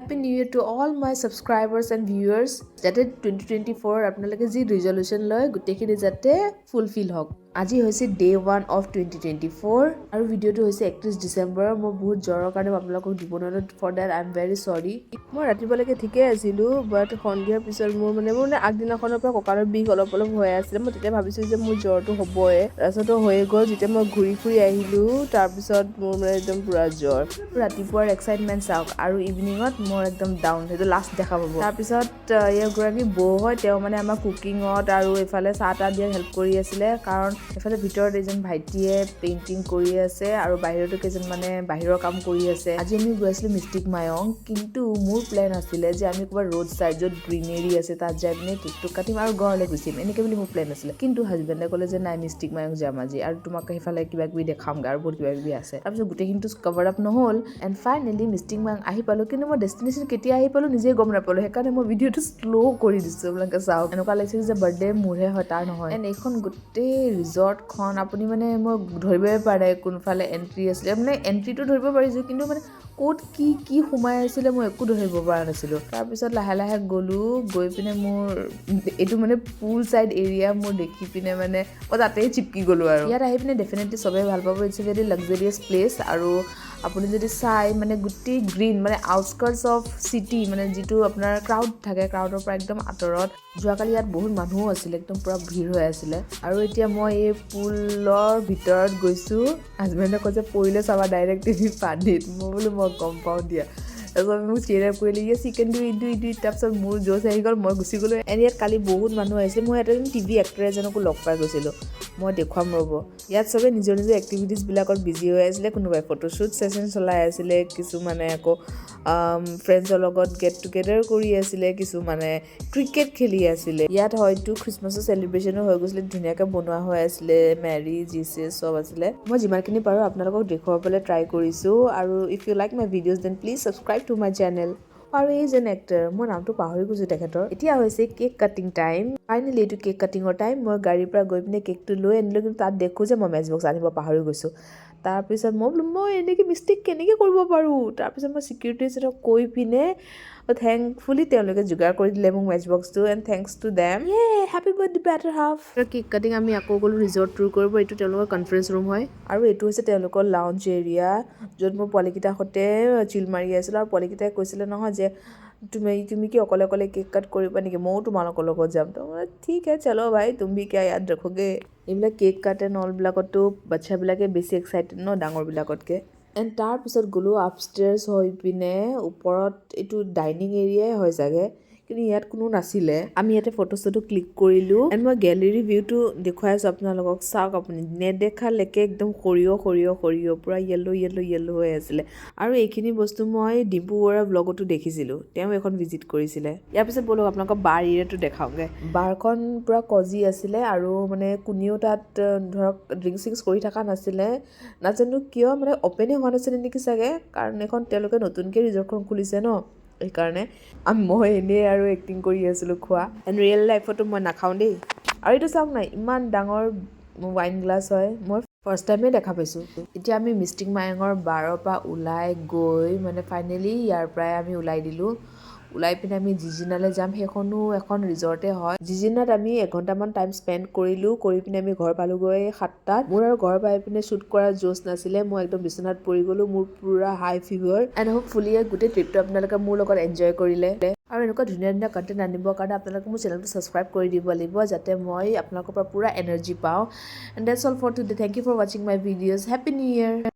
Happy New Year to all my subscribers and viewers. যাতে 2024 আপোনালোকে যি ৰিজলিউশ্যন লয়, গোটেইখিনি যাতে ফুলফিল হওক। আজি হৈছে day 1 of 2024 আৰু ভিডিঅ'টো হৈছে 31 ডিচেম্বৰৰ। মই বহুত জ্বৰৰ কাৰণে মই আপোনালোকক দিব নোৱাৰিলোঁ। For that I am very sorry. মই ৰাতিপুৱালৈকে ঠিকেই আছিলোঁ, বাট সন্ধিয়াৰ পিছত মোৰ মানে আগদিনাখনৰ পৰা কঁকালৰ বিষ অলপ অলপ হৈ আছিলে। মই তেতিয়া ভাবিছোঁ যে মোৰ জ্বৰটো হ'বই। তাৰপিছতো হৈয়ে গ'ল। যেতিয়া মই ঘূৰি ফুৰি আহিলোঁ, তাৰপিছত মোৰ মানে একদম পূৰা জ্বৰ। ৰাতিপুৱাৰ এক্সাইটমেণ্ট চাওক আৰু ইভিনিঙত মোৰ একদম ডাউন। সেইটো লাষ্ট দেখা পাব। তাৰপিছত এগৰাকী বৌ হয়, তেওঁ মানে আমাৰ কুকিঙত আৰু এইফালে চাহ তাহ দিয়াত হেল্প কৰি আছিলে, কাৰণ এইফালে ভিতৰত এজন ভাইটিয়ে পেইণ্টিং কৰি আছে আৰু বাহিৰতো কেইজন মানে বাহিৰৰ কাম কৰি আছে। আজি আমি গৈ আছিলোঁ মিষ্টিক মায়ং, কিন্তু মোৰ প্লেন আছিলে যে আমি ক'ৰবাত ৰোড চাইড, য'ত গ্ৰীনেৰী আছে, তাত যাই পিনে কেকটো কাটিম আৰু ঘৰলৈ গুচিম, এনেকৈ বুলি মোৰ প্লেন আছিলে। কিন্তু হাজবেণ্ডে ক'লে যে নাই, মিষ্টিক মায়ং যাম আজি আৰু তোমাক সেইফালে কিবা কিবি দেখামগৈ আৰু বহুত কিবা কিবি আছে। তাৰপিছত গোটেইখিনিতো কভাৰ আপ নহ'ল। এণ্ড ফাইনেলি মিষ্টিক মায়ং আহি পালোঁ, কিন্তু মই ডেষ্টিনেশ্যন কেতিয়া আহি পালোঁ নিজেই গম নাপালোঁ। সেইকাৰণে মই ভিডিঅ'টো শ্ল' কৰি দিছোঁ। আপোনালোকে চাওক, এনেকুৱা লাগিছে যে বাৰ্থডে মোৰহে হয়, তাৰ নহয়। এণ্ড এইখন গোটেই ৰিজৰ্টখন আপুনি মানে মই ধৰিবই পাৰে কোনফালে এণ্ট্ৰি আছিলে। মানে এণ্ট্ৰিটো ধৰিব পাৰিছোঁ, কিন্তু মানে ক'ত কি কি সোমাই আছিলে মই একো ধৰিব পৰা নাছিলোঁ। তাৰপিছত লাহে লাহে গ'লোঁ। গৈ পিনে মোৰ এইটো মানে পুল চাইড এৰিয়া মোৰ দেখি পিনে মানে মই তাতেই চিপকি গ'লোঁ। আৰু ইয়াত আহি পিনে ডেফিনেটলি চবেই ভাল পাব। It's a very luxurious place. আৰু আপুনি যদি চাই, মানে গোটেই গ্ৰীণ, মানে আউটস্কাৰ্টছ অফ চিটি, মানে যিটো আপোনাৰ ক্ৰাউড থাকে, ক্ৰাউডৰ পৰা একদম আঁতৰত। যোৱাকালি ইয়াত বহুত মানুহো আছিলে, একদম পূৰা ভিৰ হৈ আছিলে। আৰু এতিয়া মই এই পুলৰ ভিতৰত গৈছোঁ। হাজবেণ্ডে কৈছে, "পৰিলে চাবা ডাইৰেক্ট তুমি পানীত।" মই বোলো, "মই গম পাওঁ দিয়া।" তাৰপিছত মোক চিয়াৰ আপ কৰিলে, "Yes, you can do it, do it, do it." তাৰপিছত মোৰ জ'চ আহি গ'ল, মই গুচি গ'লোঁ। এণ্ড ইয়াত কালি বহুত মানুহ আহিছিলে। মই ইয়াত এজন টিভি এক্টৰ এজনকো লগ পাই গৈছিলোঁ, মই দেখুৱাম ৰ'ব। ইয়াত চবে নিজৰ নিজৰ এক্টিভিটিছবিলাকত বিজি হৈ আছিলে। কোনোবাই ফটোশ্বুট ছেশ্যন চলাই আছিলে, কিছুমানে আকৌ ফ্ৰেণ্ডছৰ লগত গেট টুগেডাৰ কৰি আছিলে, কিছুমানে ক্ৰিকেট খেলি আছিলে। ইয়াত হয়তো খ্ৰীষ্টমাছৰ চেলিব্ৰেশ্যনো হৈ গৈছিলে। ধুনীয়াকৈ বনোৱা হৈ আছিলে, মেৰী, জিচাছ চব আছিলে। মই যিমানখিনি পাৰোঁ আপোনালোকক দেখুৱাবলৈ ট্ৰাই কৰিছোঁ। আৰু if you like my videos, then please subscribe to my channel. আৰু এইজন এক্টৰ, মই নামটো পাহৰি গৈছোঁ তেখেতৰ। এতিয়া হৈছে কেক কাটিং টাইম। ফাইনেলি এইটো কেক কাটিঙৰ টাইম। মই গাড়ীৰ পৰা গৈ পিনে কেকটো লৈ আনিলোঁ, কিন্তু তাত দেখোঁ যে মই মেচ বক্স আনিব পাহৰি গৈছোঁ। তাৰপিছত মই বোলো, মই এনেকৈ মিষ্টেক কেনেকৈ কৰিব পাৰোঁ? তাৰপিছত মই চিকিউৰিটিজনক কৈ পিনে থেংকফুলি তেওঁলোকে যোগাৰ কৰি দিলে মোক মেচ বক্সটো, and thanks to them. A happy birthday, better half. Cake cutting আমি আকৌ গ'লোঁ ৰিজৰ্ট টুৰ কৰিব। এইটো তেওঁলোকৰ কনফাৰেঞ্চ ৰুম হয় আৰু এইটো হৈছে তেওঁলোকৰ লাউঞ্জ এৰিয়া, য'ত মোৰ পোৱালীকেইটাৰ সৈতে চিল মাৰি আছিলোঁ। আৰু পোৱালীকেইটাই কৈছিলে নহয় যে তুমি কি অকলে অকলে কেক কাট কৰিবা নেকি? ময়ো তোমালোকৰ লগত যাম। তো মই, "ठीक है, चलो भाई, तुम भी क्या याद रखोगे?" এইবিলাক কেক কাট এণ্ড অলবিলাকতো বাচ্ছাবিলাকে বেছি এক্সাইটেড ন ডাঙৰবিলাকতকৈ। এণ্ড তাৰপিছত গ'লোঁ আপষ্টেয়াৰ্ছ হৈ পিনে ওপৰত। এইটো ডাইনিং এৰিয়াই হয় চাগে, কিন্তু ইয়াত কোনো নাছিলে। আমি ইয়াতে ফটো চটো ক্লিক কৰিলোঁ। এণ্ড মই গেলেৰী ভিউটো দেখুৱাই আছোঁ আপোনালোকক, চাওক আপুনি। নেদেখালৈকে একদম সৰিয়হ সৰিয়হ সৰিয়হ, পূৰা য়েল্ল' য়েল্ল' য়েল্ল' হৈ আছিলে। আৰু এইখিনি বস্তু মই ডিম্পু বৰুৱাৰ ব্লগতো দেখিছিলোঁ, তেওঁ এখন ভিজিট কৰিছিলে। ইয়াৰ পিছত ব'লক, আপোনালোকৰ বাৰ এৰিয়াটো দেখাওঁগৈ। বাৰখন পূৰা কজি আছিলে আৰু মানে কোনেও তাত ধৰক ড্ৰিংকছ চিংছ কৰি থকা নাছিলে। নাজানো কিয়, মানে অ'পেনেই হোৱা নাছিলে নেকি চাগে, কাৰণ এইখন তেওঁলোকে নতুনকৈ ৰিজৰ্টখন খুলিছে ন, সেইকাৰণে। মই এনেই আৰু এক্টিং কৰি আছিলোঁ খোৱা। এণ্ড ৰিয়েল লাইফতো মই নাখাওঁ দেই। আৰু এইটো চাওক না, ইমান ডাঙৰ ৱাইন গ্লাছ হয়, মই ফাৰ্ষ্ট টাইমেই দেখা পাইছোঁ। এতিয়া আমি মিষ্টিক মায়ঙৰ বাৰৰ পৰা ওলাই গৈ মানে ফাইনেলি ইয়াৰ পৰাই আমি ওলাই দিলোঁ। ওলাই পিনে আমি জিজিনালৈ যাম। সেইখনো এখন ৰিজৰ্টে হয়। জিজিনাত আমি এঘণ্টামান টাইম স্পেণ্ড কৰিলোঁ। কৰি পিনে আমি ঘৰ পালোগৈ 7টাত। মোৰ আৰু ঘৰ পাই পিনে শ্বুট কৰাৰ জোচ নাছিলে। মই একদম বিচনাত পৰি গ'লোঁ। মোৰ পূৰা হাই ফিভাৰ। এণ্ড হোপফুলি গোটেই ট্ৰিপটো আপোনালোকে মোৰ লগত এনজয় কৰিলে। আৰু এনেকুৱা ধুনীয়া ধুনীয়া কণ্টেণ্ট আনিবৰ কাৰণে আপোনালোকে মোৰ চেনেলটো ছাবস্ক্ৰাইব কৰি দিব লাগিব, যাতে মই আপোনালোকৰ পৰা পূৰা এনাৰ্জি পাওঁ। And that's all for today. Thank you for watching my videos. Happy New Year.